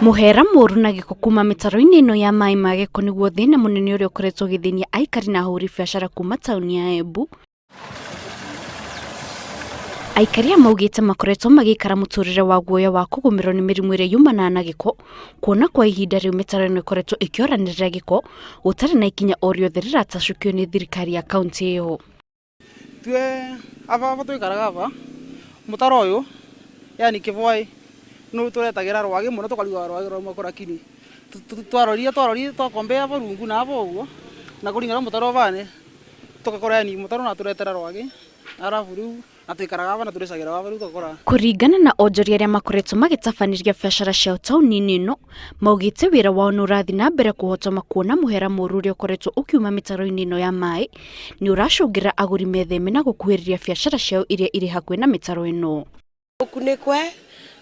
Mũhera mũru na gĩko kuma mĩtaro-inĩ ĩno ya maĩ ma gĩko nĩguo thĩna mũnene ũrĩa ũkoretwo ũgĩthĩnia aikari na ahũri biacara kuma taũni ya Embu. Aikari aya maugĩte makoretwo magĩikara mũtũrĩre wa guoya wa kũgũmĩrwo nĩ mĩrimũ ĩrĩa yumanaga na gĩko, kuona kwa ihinda rĩu mĩtaro ĩno ĩkoretwo ĩkĩoranĩrĩra gĩko gũtarĩ na ikinya o rĩothe rĩratacũkio nĩ thirikari ya kauntĩ ĩyo. Tue aba aba twikaraga aba mutaro uyu yani kivwai nu turetagira rwagi muno tukarigwa rwagi rwauma ku lakini twarorie twarorie twakombea aba rungu na aba uguo na kuringana mutaro ubane tugakora yani mutaro naturetera rwagi arafu riu na twikaraga aba na turicagira aba riu tugakora. Kũringana na onjoria arĩa makoretwo magĩtabanĩria biacara ciao taũni-inĩ ĩno, maugĩte wĩra wao nĩ ũrathiĩ na mbere kũhotoma kuona mũhera mũru ũrĩa ũkoretwo ũkiuma mĩtaro-inĩ ĩno ya maĩ nĩ ũracũngĩra agũri metheme na gũkuhĩrĩria biacara ciao iria irĩ hakuhĩ na mĩtaro ĩno. Ũkunĩkwe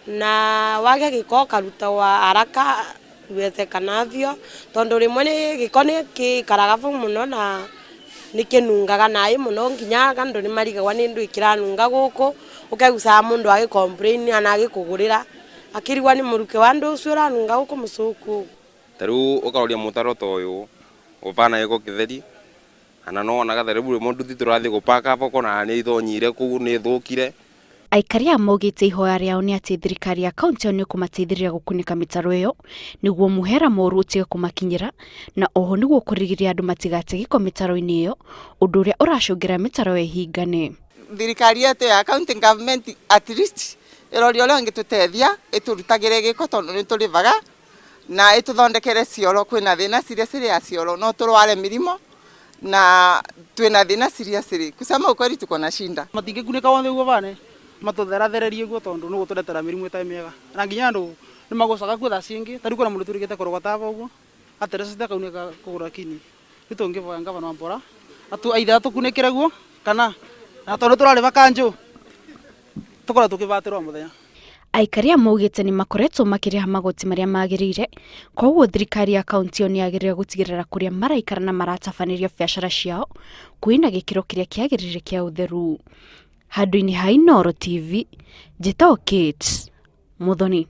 na wage gĩko ũkarutwo haraka iwezekanavyo tondu rimwe nĩ gĩko nĩ gĩikaraga bau mũno na nĩ kĩnungaga naĩ mũno nginya andũ nĩ marigagwo nĩ ndũĩ kĩranunga gũkũ ũkegucaga mũndũ agĩ complain kana agĩkũgũrĩra akĩrigwo nĩ mũrukĩ wa andũ ũcio ũranunga gũkũ mũcũku. Ta rĩu ũkaroria mũtaro ta ũyũ ũbana gĩko kĩtheri kana no wonaga ta rĩu rĩmwe nduthi tũrathiĩ gũpaka aba ũkona nĩ ithonyire kũu nĩ ĩthũkire. Aikari aya maugĩte ihoya rĩao nĩ atĩ thirikari ya kaunti ĩyo nĩ ĩkũmateithĩrĩria gũkunĩka mĩtaro ĩyo nĩguo mũhera mũru ũtige kũmakinyĩra na oho nĩguo kũrigĩrĩria andũ matigate gĩko mĩtaro-inĩ ĩyo ũndũ ũrĩa ũracũngĩra mĩtaro ĩyo ĩhingane. Thirikari yetu ya county government at least ĩroria ũrĩa ĩngĩtũteithia ĩtũrutagĩre gĩko tondũ nĩ tũrĩvaga na ĩtũthondekere cioro kwĩna thĩna serious ya cioro no tũrware mĩrimũ na twĩna thĩna serious. Kusema ukweli tuko na shinda. Matingĩkunĩka wothe ũguo bane matũtherathererie guo tondu nĩ gũtũretera mĩrimũ ĩtarĩ mĩega na nginya andũ nĩ magũcaga kuo thaa ciingĩ ta rĩu kwĩna mũndũ tũrĩkĩte kũrogota aba ũguo aterecete akaunĩka kũgũrũ lakini rĩu tũngĩboya ngavana wa Mbora atu either atũkunĩkĩre guo kana na tondũ tũrarĩba kanjũ tũkorwo tũkĩbatĩrwo o mũthenya. Aikari aya maugĩte nĩ makoretwo makĩrĩha magoti marĩa magĩrĩire, koguo thirikari ya kaunti ĩyo nĩ yagĩrĩire gũtigĩrĩra kũrĩa maraikara na maratabanĩria biacara ciao kwĩna gĩkĩro kĩrĩa kĩagĩrĩire kĩa ũtheru. Handũ-inĩ ha Inooro TV, njĩtagwo Kate Muthoni.